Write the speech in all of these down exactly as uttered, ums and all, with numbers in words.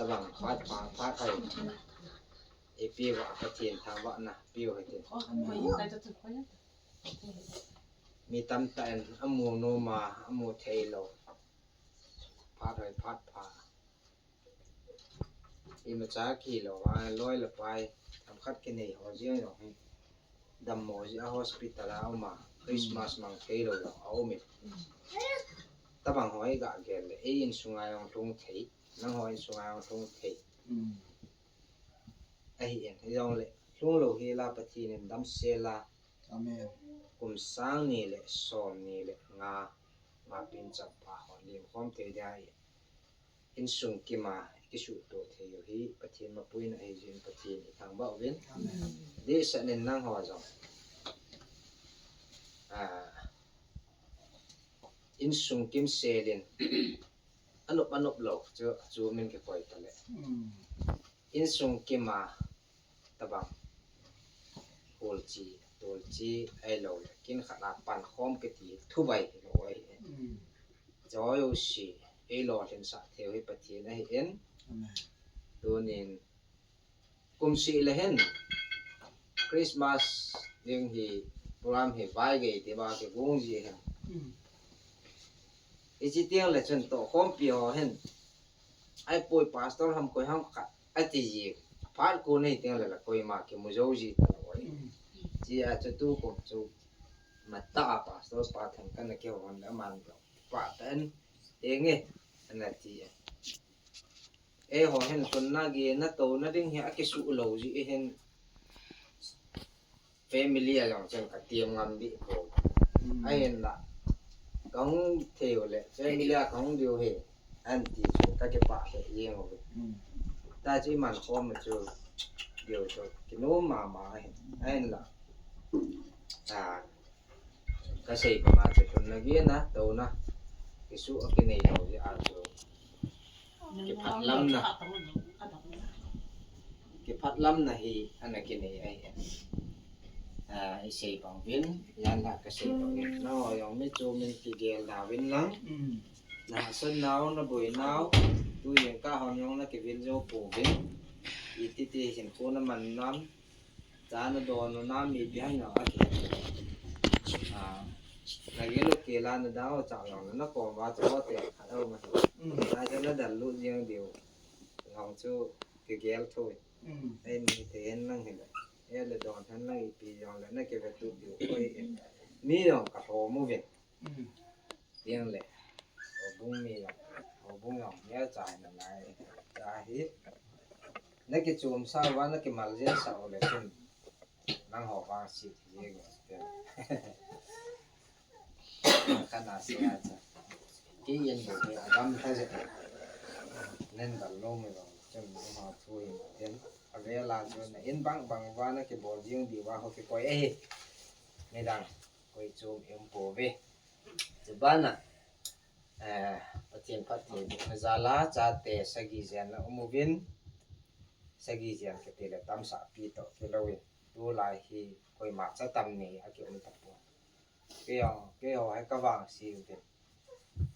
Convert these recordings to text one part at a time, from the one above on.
Tabang phat pha phat hai. Ipi va Pathen thangvahna piu hite. Mi tamtah in amu noma, amu theilou. Phat hai phat pha. Imacha kilou a loi le pai themkhat kinei ho jeng jong hi dammo jeh a hospital a um a, Christmas mang theilou jong aum in. Tabang ho iga gel le ei insunga jong lhung thei, nangho insunga jong lhung thei. Ahi in, hijongle lhunglou hel a Pathen in damsel a. Amen. Kum sang ni le som ni le nga, ma pin chapa ho lim khom thei dia hi. Insung kima kisuhto thei u hi Pathen mapuina ahi jeh in Pathen ithangvah uvin. Amen. Dehset in nangho jong, ah, insung kimsel in anop anop lou chu, chu min kikoi tale. Insung kima tabang. Holchi, tolchi, ahilou le kin khat a pankhom kiti thu bai hilou ahi. Choi u si, eilolhinsah thei u hi Pathen ahi in. Amen. Tunin, kum seh le hin, Christmas ding hi, program hi, vai gei ti ba kigong ji hin. Hichi teng le chun tohkhompi ho hin, ahipoi pastor ham koi ham khat ati ji. Phat kon nei teng le la koima kimu jou ji talou ahi. Chia chu tukum chu matah a pastor pa theng kana kihon le aman jong patan tenge ana ti e. Eiho hin lhunna gehna touna ding hi akisuh lou jeh hin family a jong chun katem ngam deh poi. Ahinla kahung thei u le family a kahung diu hi anti chun kakipah lheh jeng uve. Tachu iman khom u chu diu chu kinom mama ahin. Ahinla, a, kasei banga chu lhunna gehna touna kisuh akinei lou jeh a chu kiphatlamna, kiphatlamna hi ana kinei ahi. A, isei bang uvin, janhi kasei bang uvin. Nangho jong mi chu min kigel da uvin lang. Nahahsat nau, naboi nau, tu jingkah hon jong nakivil jou pouvin. Iti ti hinkho naman nam, cha nadon u nam, ipi ham jong aki. A, nagel u kel a nadang u cha jong nakom uva chu hotel khat aum ahi. Cha chu nadallut jeng diu. Jong chu kigel thou in. Ei, mi te hen lang hile. Ei, le don hen lang ipi jong le nakivetup diu koi in. Mi jong kalhom uvin. Teng le. Houbung mi jong. Houbung jong. Neocha hina lai. Cha hi. Nakichom sa uva, nakimal jeng sa u le chun. Nangho vang si ti jeng u. Kana se a cha. Kei in bou hi agam tha jeh. Nen dal lou mi lou. Chun nangho thu hin tin. Avel a chu na in bang bang uva nakibol jeng diu va ho kikoi ahi. Midang koi chom i um pouve. Chubana, eh, Pathen phattheibohna jal a chate sagi jen na um uvin. Sagi jen kiti le tamsah pi toh kilou in. Tulai hi koima cha tam nei akium tapon. Keiho, keiho hi kavangse uvin.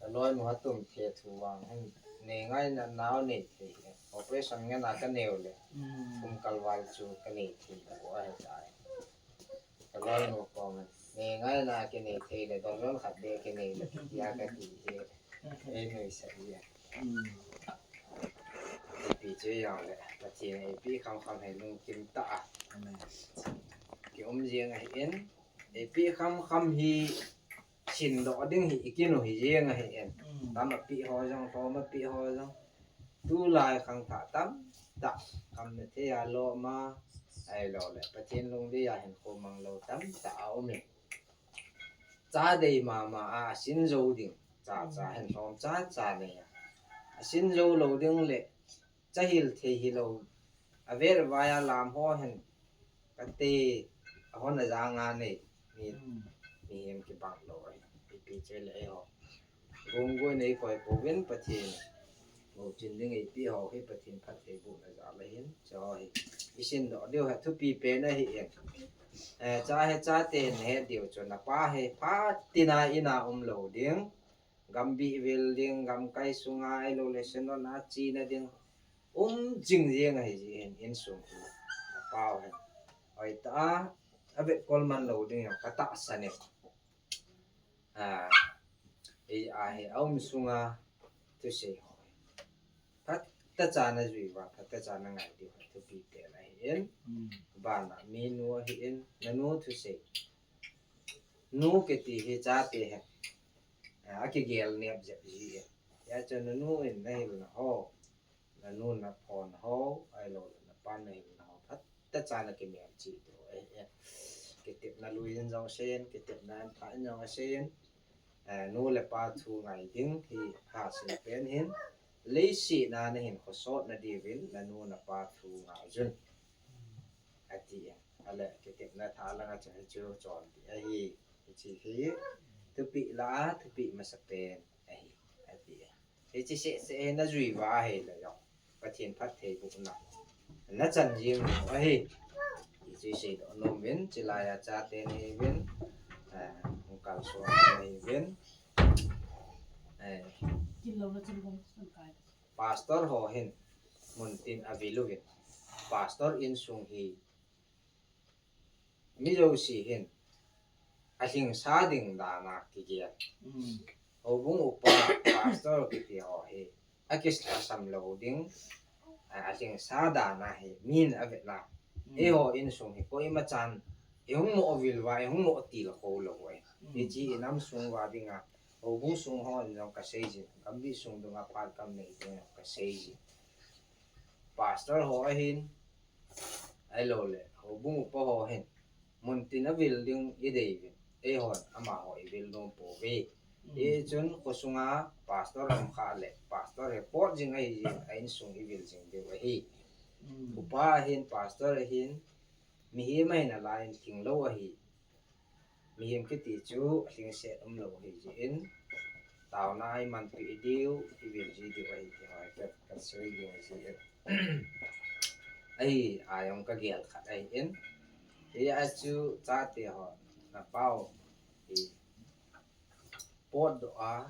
Kaloinu atum thethu vang hin, nei ngaina nau nei thei hi. Operation ngen a kanei u le. Kum kal val chu kanei thei u ahi tai. Kaloinu koma, nei ngaina kinei thei le, dol jon khat beh kinei le, tia kati hi. Ei nuisat hi. Ipi chu jong le, Pathen in eipeh kham kham hi lungkim tah a. Kium jeng ahi in, eipeh kham kham hi, sindoh ding hi i kin u hi jeng ahi in. Tam a peh ho jong, lhom a peh ho jong. Tulai khangthah tamtah, kam na thei a lom a, ahilou le, Pathen lungdei a hinkho mang lou tamtah aum in. Cha dei mama a, asin jou ding, cha cha hin lhom cha cha nei a. Asin jou lou ding le, cha hil thei hilou, avel vai a lam ho hin, kati, ahon a jang a nei, mi, mihem kibang lou ahi, ipi che le eiho. Gunggui nei koi pouvin Pathen. Bou chin ding eipeh ho hi Pathen phattheibohna jal ahin, cho hi. I sindoh diu hi thupi pen ahi in. Eh, cha hi chate nahet diu chu napa hi phat tina in a um lou ding. Gambih vil ding, gamkai sunga ahilou le Synod a chena ding. um jing jeng ahi jin, insung hi. Apau hin. Hoitah a, avet kol man lou ding jong katahsan e. A, ei ahi, aum sunga thusei ho. Phatechan ajui uva, phatechan angai diu, thupi pen ahin. Hmm. Bana minu ahin, nanu thusei. Nu kiti hi chate hi. A, akigel nep jep ji e. Hijeh chun nanu in nahilna ho, nanu naphon ho, ahilouleh napan nahilna ho, phatechan akimel cheh diu ahi. Kitepna lui in jong asei in, kitepna pha in jong asei in. Eh, nu le pa thu ngai ding hi hahsat pen hin, leiset a nahin khosot nadiuvin, nanu napa thu ngai un, ati e. Ahile, kitepna tha langa chu hichu chonpeh ahi. Hiche hi thupeh lah a thupeh masapen ahi, ati e. Hiche seh seh hi najui uva ahile jong, Pathen phattheibohna nachan jing u ahi. Hichu seidoh nom in, chulai a chate nahiuvin, eh, hung kalson nahiuvin, eh, Pastor ho hin muntin avil uvin, Pastor insung hi mi jouse hin alhingsa ding dan a kigel. Mm. Houbung upa, pastor kiti ho hi akisam lou ding, a, alhingsa dan a hi min avet na. Mm. Eiho insung hi koima chan ihung mo vil uva, ihung mo til kho lou uve. Mm. Hiche inam sung uva dinga, houbung sung ho in jong kasei jin, gamgi sung dunga phat kam nei ding jong kasei jin. Pastor ho ahin, ahilouleh houbung upa ho hin, muntin avil ding idei uvin, eihon amaho ivil nom pouve. Mm. Hichun khosunga pastor lam kha le, pastor hi pot jing ahi jin, a insung ivil jing diu ahi. Mm. Upa ahin, pastor ahin, mihem ahin alai in lhinglou ahi. Mihem kiti chu alhingset umlou ahi jeh in, taona imanpeh diu, ivil ji diu ahi ti ho hi ka, kasei ding ahi jeh in. Ahi, a jong kagel khat ahin. Hia chu chate ho, napau hi potdoh a,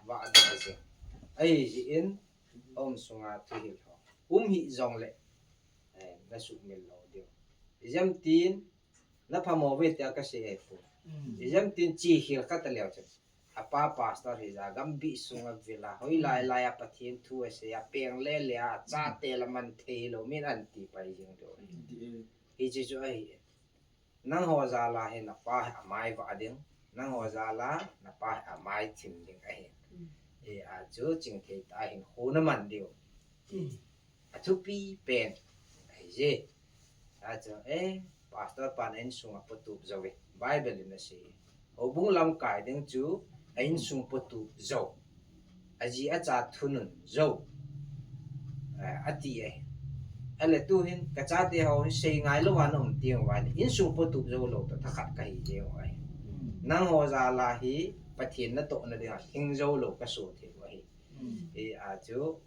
vahdoh a jing ahi jeh in, aum sunga thuhil ho um hih jongle, eh, nasuhmil lou diu. Ijemtin, naphamo uve tia kasei ahipoi. Mm. Ijemtin chekhel khat aleu chun, apa pastor hija, gamgi sunga avil a, hoilai lai a Pathen thu asei a, peng lele a, chate la man thei lou, min anti pai jing diu. Mm. Hiche chu ahi. Nangho jal a hi napa hi amai vah ding, nangho jal a napa hi amai thim ding ahi. Mm. Hia chu chingthei tah a hinkho naman diu. Mm. Athupi pen ahi je. Achu, eh, pastor pan a insung apotup jou e. Bible in asei. Houbung lamkai ding chu a insung potup jou, aji acha thunun jou, eh, ati e. Ahile tuhin kachate ho hi seingai louva naum teng uva le, insung potup jou lou toh thakhat kahi jeng u ahi. Mm. Nangho jal a hi Pathen natohna dinga hing jou lou kaso thei u ahi. Mm. Hia chu,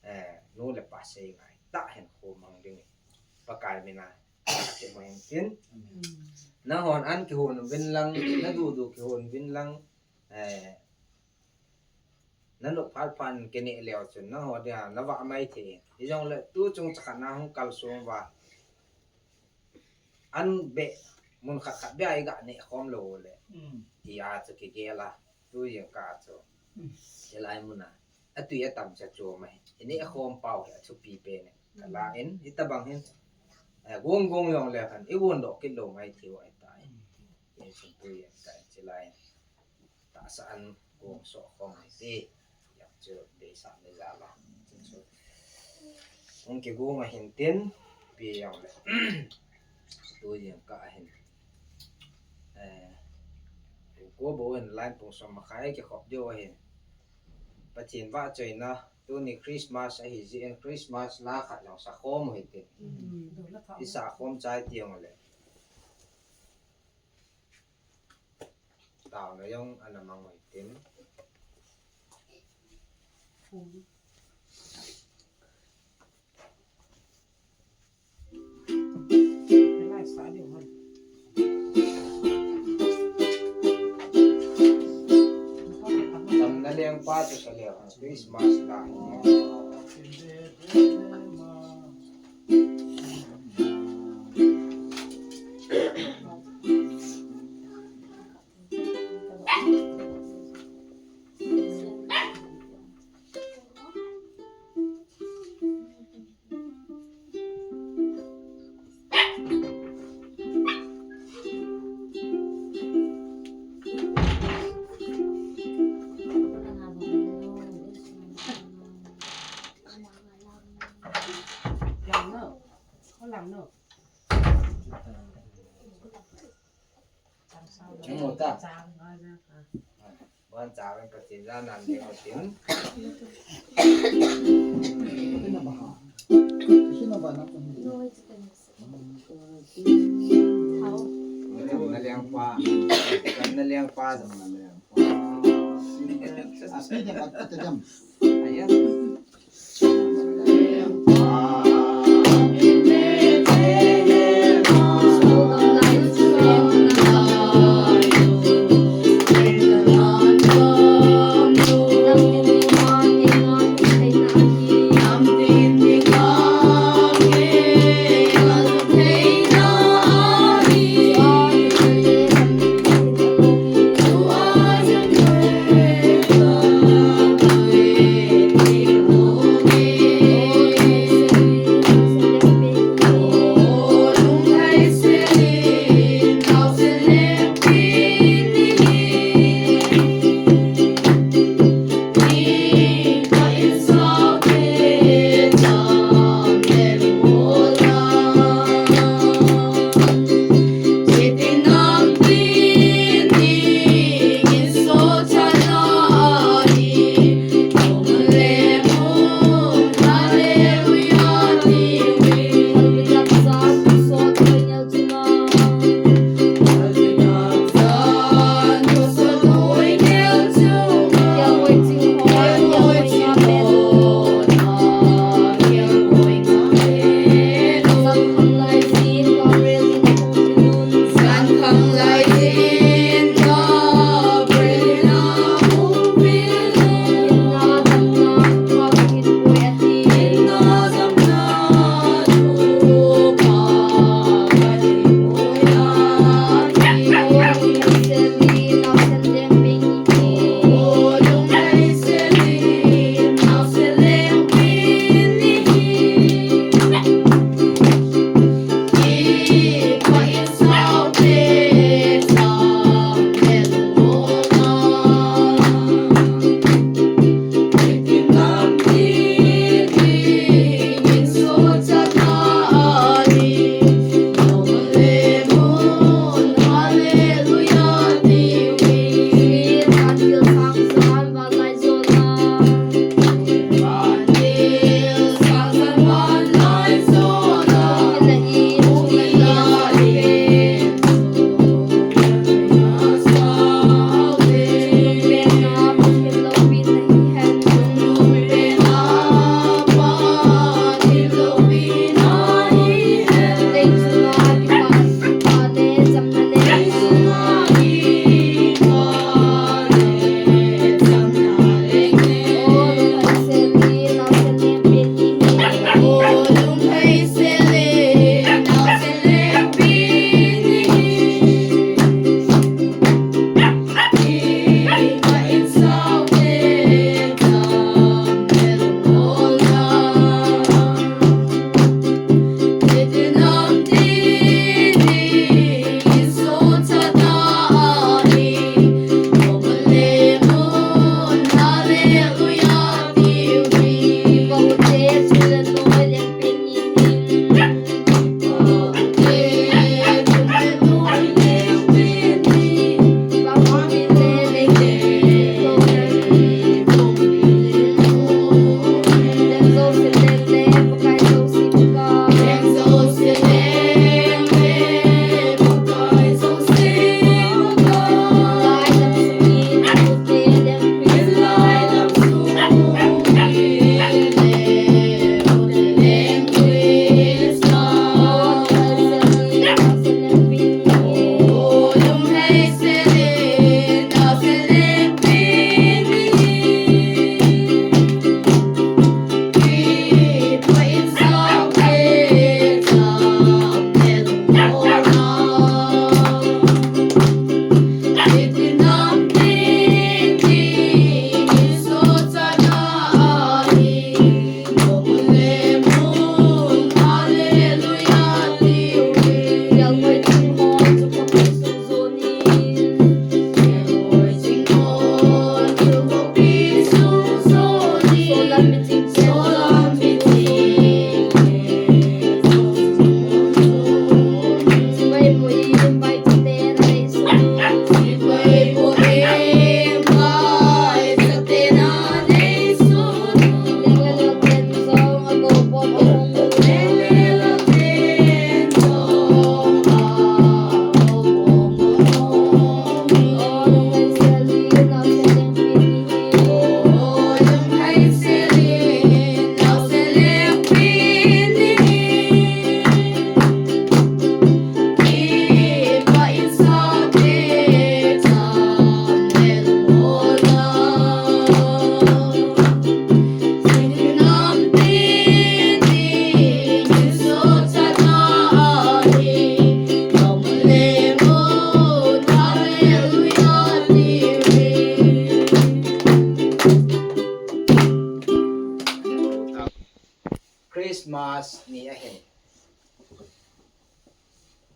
eh, nu le pa seingai tah in hinkho mang ding e. Pakai mina. Amen. Nahon an kihon uvin lang, nadudu kihon uvin lang, eh, nanop phat phat kineh leu chun, nangho dia navah mai thei. Hijongle tuchung chakhat na hung kalsong uva, an beh, mun khat khat beh a iga neh khom lou le. Mm. Tia chu kigel a. Tujing kah chu. Mm. Hilai muna atui atam cha chu mai. Ineh khom pau hi athupi pen e. Kala in, hitabang hin, eh, gong gong jong le khan, igon doh kit lou ngai thei u ahitai. Mm. Hiche tujing kah chilai. Tahsa an gong soh khom hite. Jong chu deisah le jal a. Hung kigong ahin tin, ipi jong le. Tujing kah ahin. Eh, ko bou in line pung som makhai kikhop diu ahin. Pathen vahchoina, tuni Christmas ahi jeh in Christmas la khat jong sakhom u hite. Mm. Isakhom chai teng le. Taona jong ana mang u hite. Tamna lengpa chu sa leu, Christmas la. Chang mo ta. Bon chang ka tin la nan ding mo tin. Cham na leng pa. Cham na leng pa. Cham na leng pa. Api de pat pat jam. Aya. Christmas ni ahin,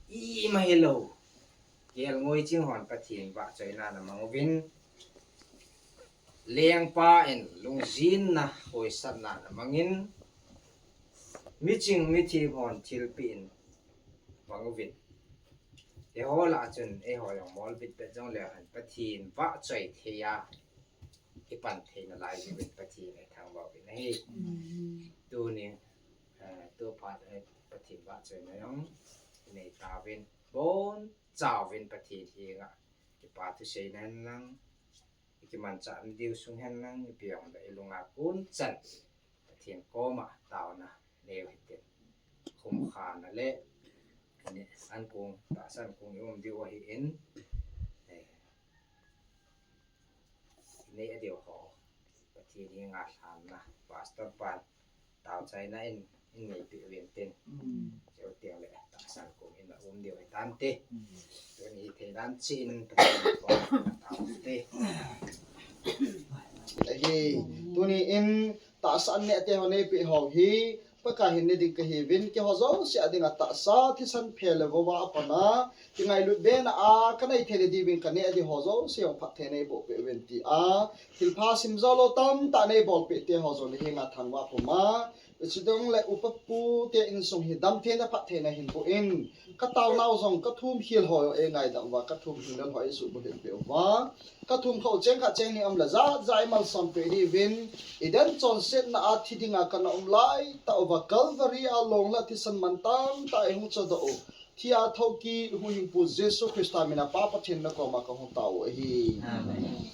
ima hilou, kelngoi ching hon Pathen vahchoina ana mang uvin, lengpa in lungjinna hoisatna ana mangin, miching mithem hon thilpeh in mang uvin, eiho lah a chun eiho jong molbit bet jongleu hen, Pathen vahchoi thei a ipan theina lai diuvin Pathen ithangvah uvin ahi. Tuni, eh, tu phat, eh, Pathen vahchoina jong inei tauvin, bonchauvin Pathen henga ipa thuseina hen lang, ikimanchah diu sung hen lang, ipi jong le ilunga kon chan Pathen koma taona neiu hitin, khumkhana le, ani, ankong, tahsa ankong i um diu ahin, eh, inei diu ho, Pathen henga lhanna, pastor pan taochaina in, in neipeh uvin tin. Chuteng le tahsa ankong in a um diu hitante. Tuni thei dan chin Pathen koma taote. Ahi, tuni in tahsa an neh te ho neipeh ho hi, Pakai hin ne ding kahiuvin, keiho jouse a dinga tahsa thisan phe le vova apan a, kingailut bena a kanei thei le diuvin kaneh diu ho jouse jong phatthei neiboh peh uvin tia, thilpha simjou lou tamtah neibolpeh te ho jong nahenga thangvah pum a, chuteng le upa pu te insung hi damtheina phattheina hin boh in, kataonau jong kathum khel ho eingaidam uva, kathum khel ho eisuhbulhit peh uva, kathum khel cheng khat cheng ni um le jat jat eimalsom peh diuvin, Eden chonsetna a thi dinga kana um laitah uva, Calvary a long le thisan man tamtah eihung chodoh u, thi a thoukit huhhingpu Jesu Christa mina Pa Pathen nakoma kahung tao u ahi. Amen.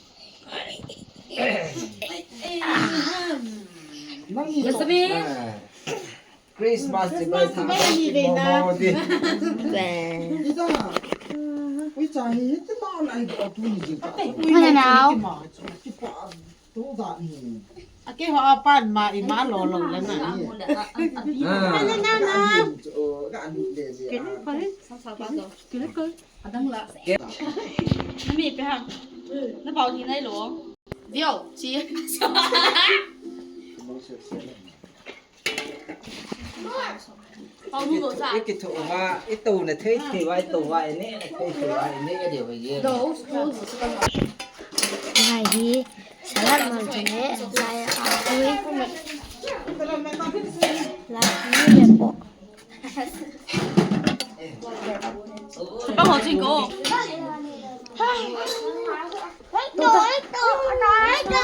Nangni toh, Christmas ti bai tha ni ve na. Ita. Ui cha hi, ita na na hi ko tu ni jing ka. Mana nao. Tu da ni. Ake ho apan ma ima lo lo le na. Mana na na. Kini ko. Kini ko. Adang la. Nami pe ha. Na pau ni nai lo. Vio, chi. Ikithoh uva, itouna thei thei uva, itou uva, inehna thei thei uva, ineh diu ahi. Lai hi, salad mal chang e, lai a, ui. Lai hi le po. Chapang ho ching ko. Ito, ito, ito, ito.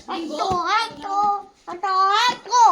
Ito, ito, ito, ito.